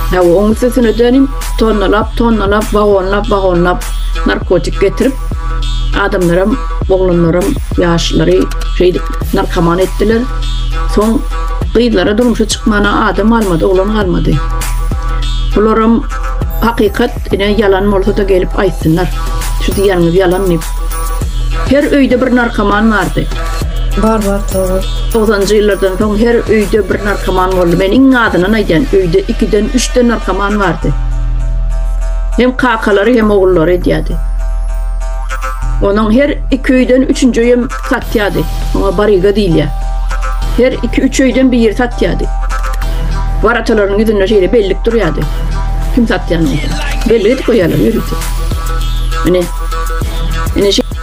Hawa, oň üstesine denim tonnalap, tonnalap, wagonlap, wagonlap narkotik getirip, adamlaram, oglanlaram, ýaşlary şeýdip narkoman etdiler. Soň gyzlara durmuşa çykmana adam galmady, oglan galmady. Bularam hakykat, ine ýalan bolsa-da gelip aýtsynlar. Şu diýýäniňiz ýalan diýip. Her öýde bir narkoman bardy. Bar bar dogry. 90-njy ýyllardan soň her öýde bir narkoman boldy. Men iň azyndan aýdýan, öýde ikiden, üçden narkoman bardy. Hem kakalary hem ogullary edýärdi. Onuň her iki öýden üçünji öýem satýardy. Oňa baryga diýilýär. Her iki, üç öýden biri satýardy. Waratalarynyň ýüzünde şeýle bellik durýardy. Kim satýan bolsa. Bellik edip goýýarlar ýörite. Ine. Ine.